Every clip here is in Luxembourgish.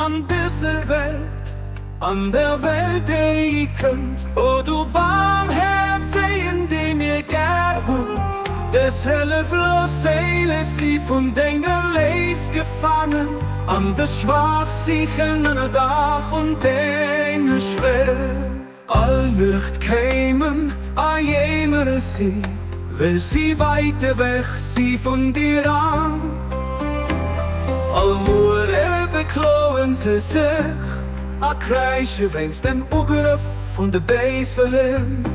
An dëser Welt, an der Welt déi kënnt. O du Barmhäerzegen, dee mir gär hunn, Des hëlleflos Séile si vun denger Léift gefaangen, an des Schwaach sichen Ënnerdaach un denger Schwell. All Nuecht kéimen a jéimere si, well si wäit ewech si vun dir an all Muere bekloen se sech a kräische wéinst dem Ugrëff vun de Béiswëllen.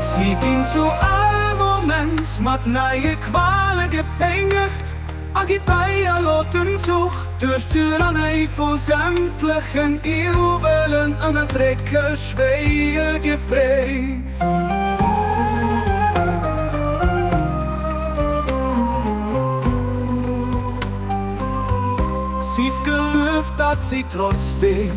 Si ginn zu all Moment mat neie Quale gepéngegt a gi bei all Otemzuch duerch d'Tyrannei vu sämtlechen Iwwelen ënnerdrécke schwéier gepréift. Sief gelueft, datt si trotzdeem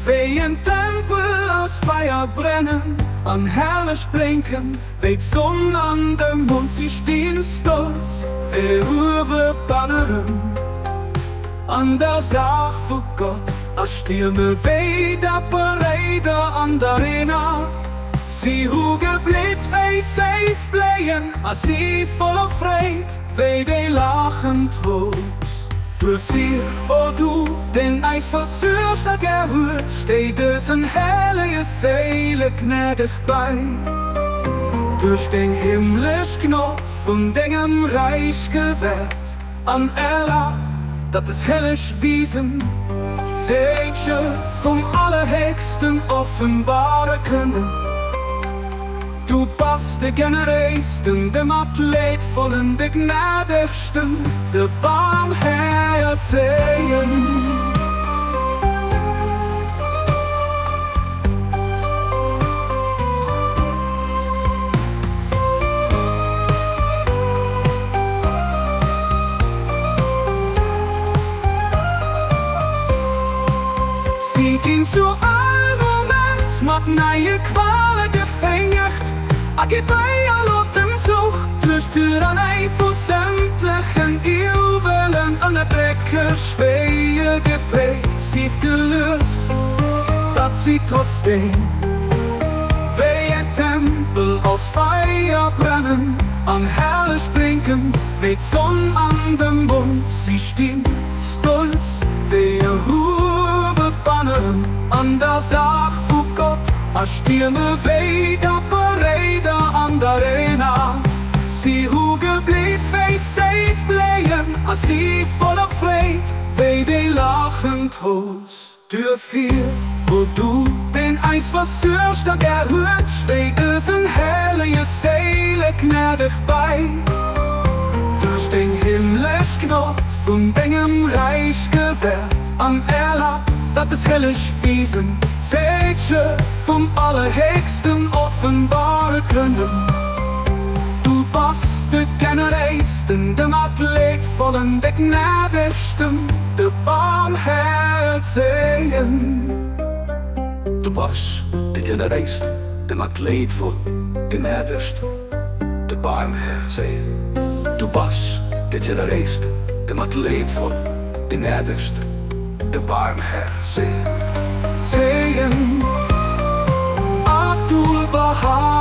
wéi en Tempel aus Feier brennen an herrlech blénken wéi d'Sonn an de Mond. Si stinn stolz wéi erhuewe Banneren an der Saach vu Gott a stierme wéi daper Réider an d'Arena. Si hu geblitt wéi séiss Bléien a si voller Freed wéi déi lachend Rous. Duerfir, o du, deen äis versuergt a gär huet, stéi dësen hellege Séile gnädeg bäi. Duerch deng himmlesch Gnod vun dengem Räich gewäert an erlab, datt des helleg Wiesen d'Zeeche vum Allerhéchsten offenbare kënnen. Du bass de Generéisten, de Matleedvollen, de Gnädegsten, de Barmhäerzegen. Si ginn zu all Moment mat neie Quale gepéngegt a gi bei all Otemzuch duerch d'Tyrannei vu sämtlechen Iwwelen ënnerdrécke schwéier gepréift. Sief gelueft, datt si trotzdeem wéi en Tempel aus Feier brennen an herrlech blénken wéi d'Sonn an de Mond. Si stinn stolz wéi erhuewe Banneren an der Saach vu Gott a stierme wéi daper Réider an d'Arena. Si hu geblitt wéi séiss Bléien a si voller Freed wéi déi lachend Rous. Duerfir, o du, deen eis versuergt a gär huet, stéi dësen hellege Séile gnädeg bäi. Duerch deng himmlesch Gnod vun dengem Räich gewäert an erlab, datt des helleg Wiesen d'Zeeche vum Allerhéchsten offenbare kënnen. Du bass de Generéisten, de Matleedvollen, de Gnädegsten, de Barmhäerzegen. Du bass de Generéisten, de Matleedvollen, de Gnädegsten, de Barmhäerzegen. Du bass de Generéisten, de Matleedvollen, de Gnädegsten, de Barmhäerzegen. Zegen, a du behags.